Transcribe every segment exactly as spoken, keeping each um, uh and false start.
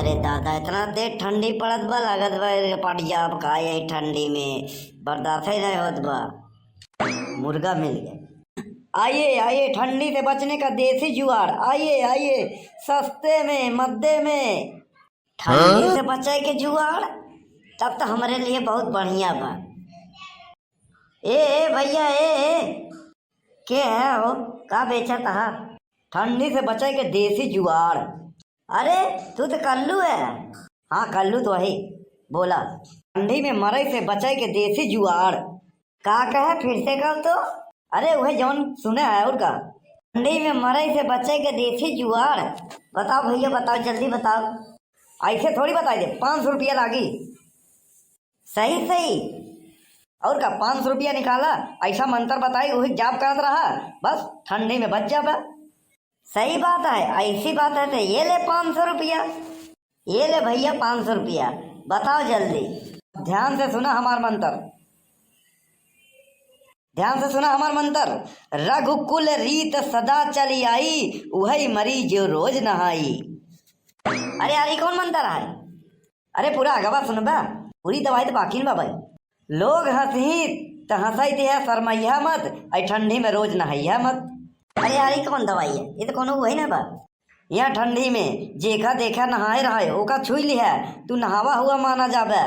अरे दादा, इतना तेज ठंडी पड़त बा, लागत बा पट जाब का यही ठंडी में, बर्दाश्त ही नहीं होत बा। मुर्गा मिल गया। आइए, आइए, ठंडी से बचने का देसी जुगाड़। आइए, आइए, सस्ते में, मद्दे में। ठंडी से बचे के जुगाड़, तब तो हमरे लिए बहुत बढ़िया बा। ए, ए भैया, ए, ए, के है हो? का बेचत हा? ठंडी से बचे के देसी जुगाड़। अरे, तू तो कल्लू है। हाँ, कल्लू तो वही। बोला, ठंडी में मरे से बचे के देसी जुगाड़। का कहे, फिर से कह तो। अरे, वही जौन सुने है, और का? ठंडी में मरे से बचे के देसी जुगाड़। बताओ भैया, बताओ, जल्दी बताओ। ऐसे थोड़ी बताई दे, पाँच सौ रुपया लागी। सही, सही। और का, पाँच सौ रुपया निकाला, ऐसा मंत्र बताई, वही जाप करत रहा, बस ठंडी में बच जाबा। सही बात है, ऐसी बात है तो ये ले पाँच सौ रुपया, ये ले भैया पाँच सौ रुपया। बताओ जल्दी, ध्यान से सुना हमार मंत्र, ध्यान से सुना हमार मंत्र। रघुकुल रीत सदा चली आई, उहई मरी जो रोज नहाई। अरे यार, ये कौन मंत्र है? अरे पूरा आगवा सुनबा, पूरी दवाई तो बाकी न बा भाई। लोग हंसही त हंसई दिया, शर्मैया मत, आई ठंडी में रोज नहैया मत। अरे यार, ई कौन दवाई है? ये तो कोनो वही ना बा। यहाँ ठंडी में जेका देखा नहाए रहे, ओका छुई लिहा, तू नहावा हुआ माना जाबे।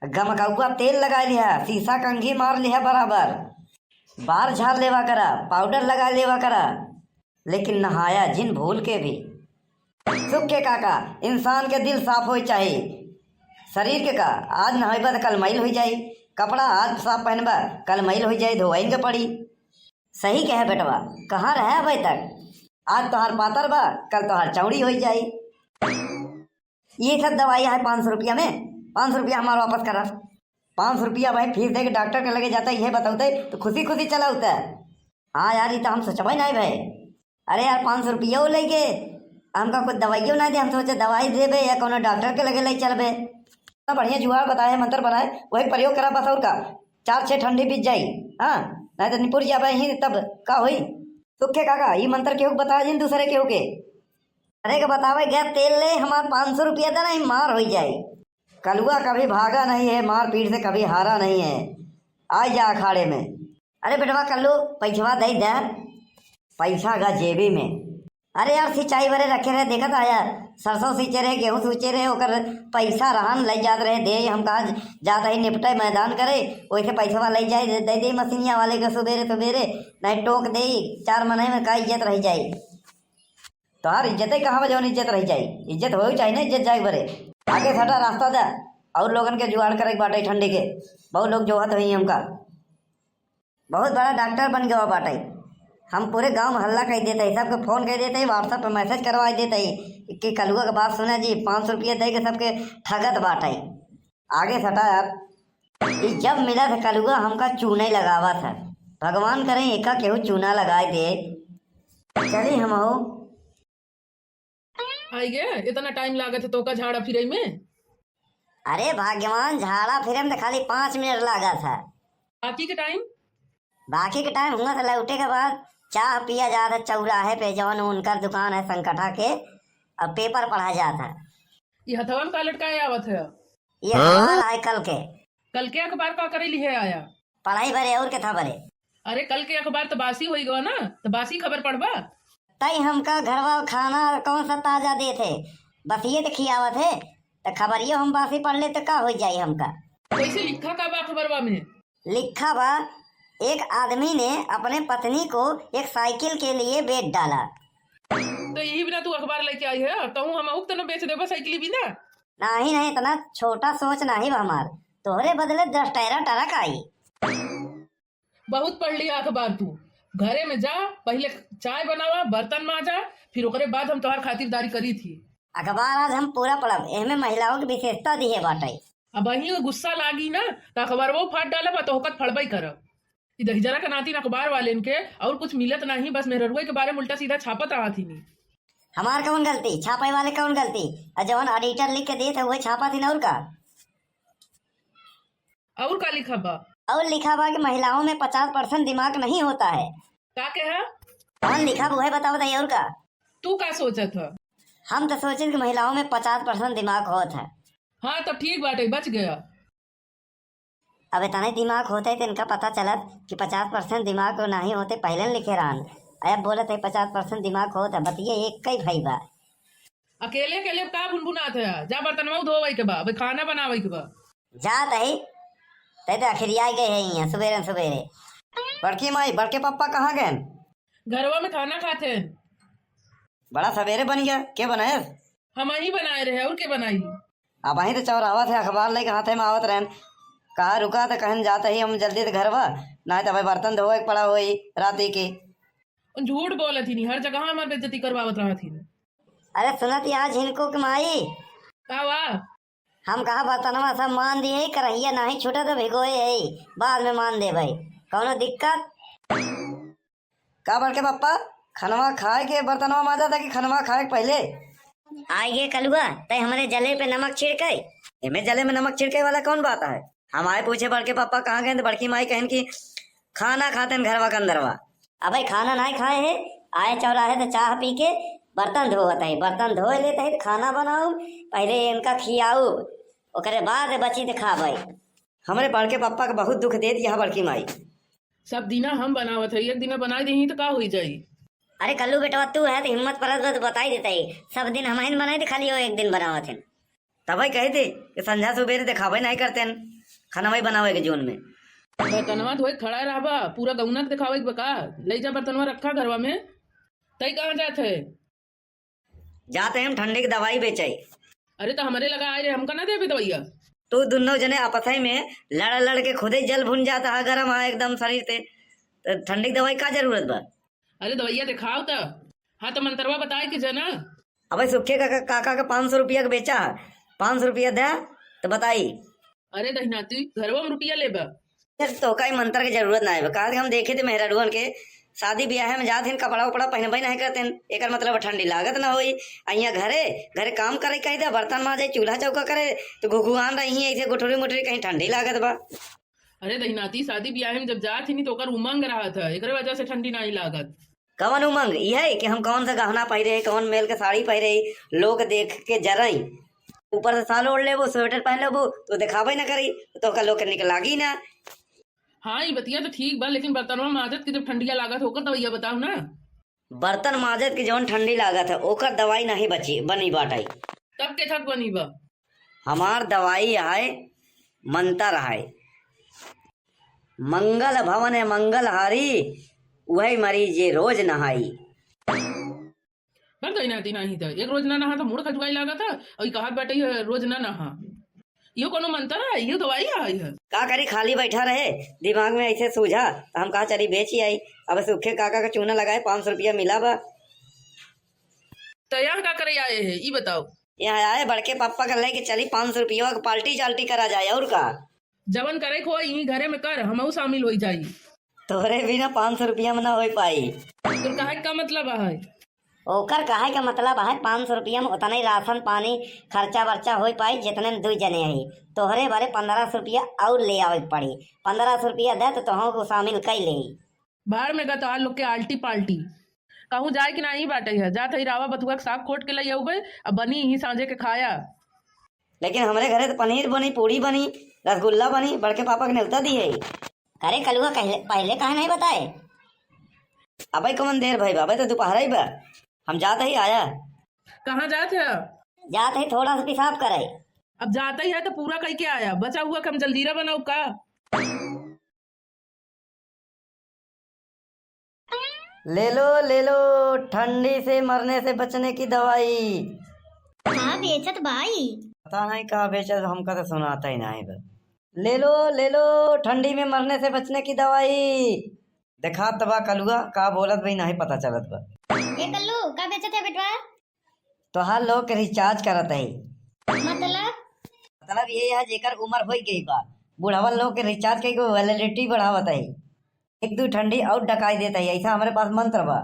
गमकौआ तेल लगा लिहा, शीशा कंघी मार लिहा बराबर। बार झाड़ लेवा करा, पाउडर लगा लेवा करा, लेकिन नहाया जिन भूल के भी। सुख के काका, इंसान के दिल साफ होई चाही। शरीर के का, आज नहइबा त कल मैल होई जाई। कपड़ा आज साफ पहनबा, कल मैल होई जाई, धोवाइन के पड़ी। सही कहे बेटवा, कहाँ रहे अबे तक? आज तोहार पातर बा, कल तोहार चौड़ी होई जाई। ये सब दवाई है पाँच सौ रुपया में, पाँच सौ रुपया हमार वापस करा। पाँच सौ रुपया भाई फीस दे के डॉक्टर के लगे जाता, ये बताउते तो खुशी खुशी चला होता। हाँ यार, ये तो हम सोचबे नहीं भाई। अरे यार, पाँच सौ रुपया लेके हमका कुछ दवाइयो ना दे, हम सोचे दवाई देबे या कोनो डॉक्टर के लगे ले चलबे। इतना बढ़िया जुगाड़ बताए, मंत्र बनाए, वही प्रयोग करा बस, और का। चार छह ठंडी बीत जाई, हाँ, नहीं तो निपुर जाबे ही तब का होई। सुखे काका, ये मंत्र केहू के बताए जिन दूसरे केहू के। अरे के बतावे गया तेल ले, हमार पाँच सौ रुपया दे, नहीं मार होई जाई। कलुआ कभी भागा नहीं है, मारपीट से कभी हारा नहीं है। आ जा अखाड़े में। अरे बेटवा कल्लू, पैसवा दे दे। पैसा गा जेबी में। अरे यार, सिंचाई बरे रखे रहे, देखत आया, सरसों सींचे रहे, गेहूं सींचे रहे, ओकर पैसा रहन ले जात रहे, दे हम कहा जात ही निपटे मैदान करे, वैसे पैसवा ले जाए, दे दे मशीनिया वाले के सुबेरे सुबेरे, नहीं टोक दे, चार मनई में का इज्जत रह जाई। तोहार इज्जत ही कहाँ बा जौन इज्जत रह जाई? इज्जत होई चाहे ना, इज्जत जाए बरे। आगे सटा रास्ता दे, और लोगन के जुगाड़ करे के बाटे ठंडी के। बहुत लोग जोहत हुई हमका। बहुत बड़ा डॉक्टर बन गवा बाटे। हम पूरे गांव में हल्ला कर देते हैं, सबके फोन कर देते हैं, WhatsApp पे मैसेज करवा देते हैं कि कलुआ के बात सुना जी, पाँच सौ रुपया दे के सबके ठगत बाटे। आगे सटा यार। ई जब मिला था कलुआ हमका चूने लगावा था। भगवान करे एका केहू चूना लगाए दे। चली हम हो। आई गे, इतना टाइम लागत है तोका झाड़ा फिरे में? अरे भाग्यवान, झाड़ा फिरे में तो खाली पाँच मिनट लागत है। बाकी के टाइम? बाकी के टाइम हुआ से लौटे के बाद चाह पिया जात है चौराहे पे, जौन उनकर दुकान है संकठा के, और पेपर पढ़ा जात है। ये हथवा में का लटकाए आवत है? ये अखबार आए कल के। कल के अखबार का करे लिहे आया? पढ़ाई बरे और के था बरे। अरे कल के अखबार तो बासी होई गवा ना, तो बासी खबर पढ़बा? तई हमका घरवा खाना कौन सा ताजा देत है, बस ये तो खियावत है, तो खबरियो हम बासी पढ़ ले तो का हो जाई हमका? वैसे लिखा का बा अखबरवा में? लिखा बा, एक आदमी ने अपने पत्नी को एक साइकिल के लिए बेच डाला। तो यही बिना तू अखबार लेके आई है, और तहूँ हम उक्त न बेच देबा साइकिल बिना? नहीं, नहीं, इतना छोटा सोच नहीं बा हमार। तोहरे बदले दस टायरा ट्रक आई। बहुत पढ़ लिया अखबार तू। घरे में जा, पहले चाय बनावा, बर्तन माजा, फिर ओकरे बाद हम तोहार खातिरदारी करी थी। अखबार आज हम पूरा पढ़ब, एहमे महिलाओं की विशेषता दिहे बाटे। अब वही गुस्सा लागी ना, त अखबारवो फाट डालब, आ तोहकत फड़बई करब। ई दहिजरा के नातिन अखबार वालेन के और कुछ मिलत नाही, बस मेहररुआ के बारे में उल्टा सीधा छापत रहत हिनी। हमार कौन गलती, छापे वाले कौन गलती? आ जवन editor लिख के देत है, उहे छापत हिन, और का? और का लिखा बा? और लिखा बा कि महिलाओं में पचास percent दिमाग नहीं होता है। का कहा? कौन लिखा बा, उहे बताओ बताइए, और का? तू का सोचत ह? हम तो सोचिन कि महिलाओं में पचास परसेंट दिमाग होत है। हाँ, तब ठीक बाटे, बच गया। अब इतना ही दिमाग होते तो इनका पता चलत कि पचास परसेंट दिमाग नहीं होते, पहले न लिखे रहन। अब बोलत है पचास परसेंट दिमाग होत है, बतिया एक कई भाई बा। अकेले अकेले का बुनबुनात है? जा बर्तनवा धोवे के बा, अबे खाना बनावे के बा। जात है, तै तो आखिर आ गए है यहाँ सुबेरे सुबेरे। बड़की माई, बड़के पप्पा कहाँ गए? घरवा में खाना खाते हैं। बड़ा सवेरे बन गया, के बनाए? हम ही बनाए रहे, और के बनाई? अब वहीं तो चौरावत है, अखबार लेके हाथे में आवत रहन। कहा रुका तो कहन जात ही हम जल्दी से घरवा, ना तो भाई बर्तन धोवे के पड़ा होई राती के। झूठ बोलत ही नहीं, हर जगह हमार बेइज्जती करवावत रहत ही। अरे सुनत ही आज हिनको के माई। का वा? हम कहा बर्तनवा सब मान दिए, करहिया नाही छूटे तो भिगोए है, बाद में मान दे भाई, कौनो दिक्कत? का बड़के पप्पा, खनवा खाए के बर्तनवा माजा था कि खनवा खाए के पहले? आए गे कलुआ, तै हमरे जले पे नमक छिड़के। एमे जले में नमक छिड़के वाला कौन बात है? हम आए पूछे बड़के पप्पा कहाँ गए, तो बड़की माई कहन कि खाना खाते हैं घरवा के अंदरवा। अबे खाना नाहीं खाए है, आए चौराहे तो चाह पी के बर्तन धोवत है, बर्तन धोए लेते है तो खाना बनाऊ, पहले इनका खियाऊ, ओकरे बाद बची तो खाबे। हमरे बड़के पप्पा के बहुत दुख देत यह बड़की माई। सब दिना हम बनावत है, एक दिना बनाई देही तो का होई जाई? अरे कल्लू बेटवा, तू है तो हिम्मत परत बा तो बताई देते ही, सब दिन हम ही बनाई दे, खाली वो एक दिन बनावत है। तबही कही थी कि संझा सुबेरे देखावे नहीं करते हैं, खाना वही बनावे के जून में। बर्तनवा धोए खड़ा रहबा, पूरा गौना के देखावे के बा का? ले जा बर्तनवा रखा घरवा में। तई कहाँ जात है? जाते हम ठंडी की दवाई बेचे। अरे तो हमरे लगा आए रे, हमका ना देबे दवाइया? तू दुनो जने आपस में लड़ लड़ के खुदे जल भुन जाता है, गरम है एकदम शरीर ते, तो ठंडी की दवाई का जरूरत बा? अरे दवाइया दिखाओ तो। हाँ तो मंतरवा बताए के जना। अबे सुखे काका, काका के पाँच सौ रुपया के बेचा है, पाँच सौ रुपया दे तो बताई। अरे दहिनाती, घरवा में रुपया लेबा? यार, तोहका ई मंतर के जरूरत ना है। काहे कि हम देखे थे मेहरारुअन के शादी ब्याह में जात हिन, कपड़ा उपड़ा पहनबे नहीं करते हैं। एकर मतलब ठंडी लागत ना होई। अइया घरे, घरे काम करे कही दे, बर्तन माजे, चूल्हा चौका करे, तो घुघुआन रही हैं, ऐसे गुठुरी मुठुरी कहीं ठंडी लागत बा। अरे दहिनाती, शादी ब्याह में जब जात ही नहीं तो ओकर उमंग रहा था, एकरे वजह से ठंडी नहीं लागत। कवन उमंग? यह है कि हम कौन सा गहना पहिरे, कौन मेल के साड़ी पहिरे, लोग देख के जरई। ऊपर से साल ओढ़ लेबो, स्वेटर पहन लेबो, तो देखाबे न करी, तो ओकर लोग के निक लागी ना। हाँ, ई बतिया तो ठीक बा, लेकिन बर्तनवा माजत के जब ठंडिया लागत, ओकर दवाइया बताओ ना। बर्तन माजत के जौन ठंडी लागत है, ओकर दवाई नहीं बची, बनी बाटई। तब के थक बनी बा? हमार दवाई है मंतर है। मंगल भवन मंगल हारी, वही मरीज जे रोज नहाई। बस दहिनाती, नाही त एक रोज ना नहा त मूड़ खजुआई लागत है, और ई कहत बाटे ये रोज ना नहा। यो कोनो मंतर है? यो दवाई है? का करी, खाली बैठा रहे, दिमाग में ऐसे सूझा, त हम कहा चली बेची आई। अब सुखे काका का चूना लगाए, पाँच सौ रुपया मिला बा। त यहाँ का करे आए है, ई बताओ। यहाँ आए, बड़के पापा का लेके चली, पाँच सौ रुपया का पार्टी चाल्टी करा जाए, और का? जवन करे को होई, ई घरे में कर, हमहू शामिल होई जाई। तोहरे बिना पाँच सौ रुपया में ना होई पाई। तोर कहे का मतलब है? ओकर कहे का मतलब है, पाँच सौ रुपया में उतना ही राशन पानी खर्चा वर्चा होई पाई, जितने में दुई जने ही। तोहरे बारे पन्द्रह सौ रुपया और ले आवे के पड़ी। पन्द्रह सौ रुपया दे तो तोहू को शामिल कई लेई। भाड़ में गा तोहार लोग के आल्टी पाल्टी। कहूँ जाए के नाही बाटे है, जात हई रावा बथुआ के साग खोट के लई अउबे, अब बनी यहीं साँझे के खाया। लेकिन हमरे घरे तो पनीर बनी, पूड़ी बनी, रसगुल्ला बनी, बड़के पापा के नेवता दिए। अरे कलुआ, कहले, पहले काहे नहीं बताए? अबे कौन देर भई बा, अबे तो दोपहर ही बा, हम जात ही आया। कहाँ जात है? जात ही थोड़ा सा पेशाब करे। अब जात ही है तो पूरा कई के आया, बचा हुआ कम जलजीरा बनाऊ का? ले लो, ले लो, ठंडी से मरने से बचने की दवाई। का बेचत बाई? पता नहीं का बेचत, हमका तो सुनाता ही नहीं बा। ले लो, ले लो, ठंडी में मरने से बचने की दवाई। देखात बा कलुआ, का बोलत बा, नहीं पता चलत बा। ए कल्लू, का बेचत है बेटवा? तोहार लोग के रिचार्ज करत है। मतलब? मतलब ये है, जेकर उम्र हो गई बा, बुढ़वन लोग के रिचार्ज के validity बढ़ावत है, एक दू ठंडी और डकाई देत है, ऐसा हमरे पास मंत्र बा।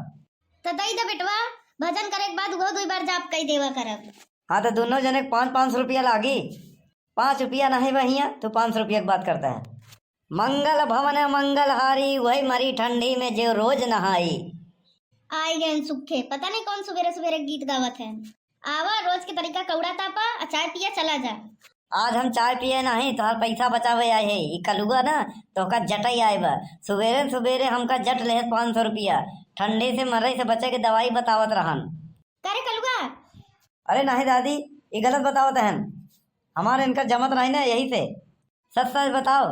तो दई दे बेटवा, भजन करे के बाद उहो दुई बार जाप कई देवा करब। हाँ, तो दोनों जने के पाँच, पाँच सौ रुपया लागी। पाँच रुपया नहीं बहिया, तू पाँच सौ रुपया की बात करता है। मंगल भवन मंगल हारी, वही मरी ठंडी में जो रोज नहाई। आई गए सुखे, पता नहीं कौन सुबेरे सुबेरे गीत गावत है। आवा, रोज के तरीका कौड़ा तापा, आ चाय पिया चला जा। आज हम चाय पिए नहीं, तोहार पैसा बचावे आए है। ई कलुआ ना, तोहका जटई आए बा। सुबेरे सुबेरे हमका जट लेहस पाँच सौ रुपया। ठंडी से मरे से बचे के दवाई बतावत रहन। का रे कलुआ? अरे नहीं दादी, ई गलत बतावत हन। हमारे इनका जमत नहीं ना, यही से। सच सच बताओ,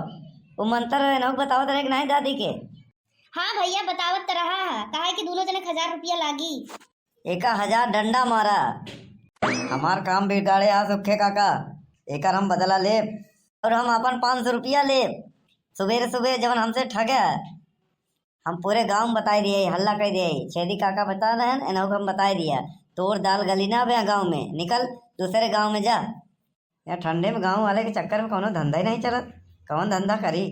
वो मंत्र एनहू बतावत रहे कि नहीं दादी के? हाँ भैया, बतावत त रहा है, काहे कि दोनों जने के हजार रुपया लागी। एका हजार डंडा मारा। हमार काम बिगाड़े आ सुखे काका, एकर हम बदला लेब और हम अपन पाँच सौ रुपया लेब। सुबेरे सुबेरे जवन हमसे ठगे, हम पूरे गांव में बताई दिए, हल्ला कर दिए। छेदी काका बता रहे हैं, एनहू को हम बताई दिया। तोर दाल गली ना बे गांव में, निकल दूसरे गांव में जा। या ठंडे में गांव वाले के चक्कर में कोनो धंधा ही नहीं चलत, कौन धंधा करी?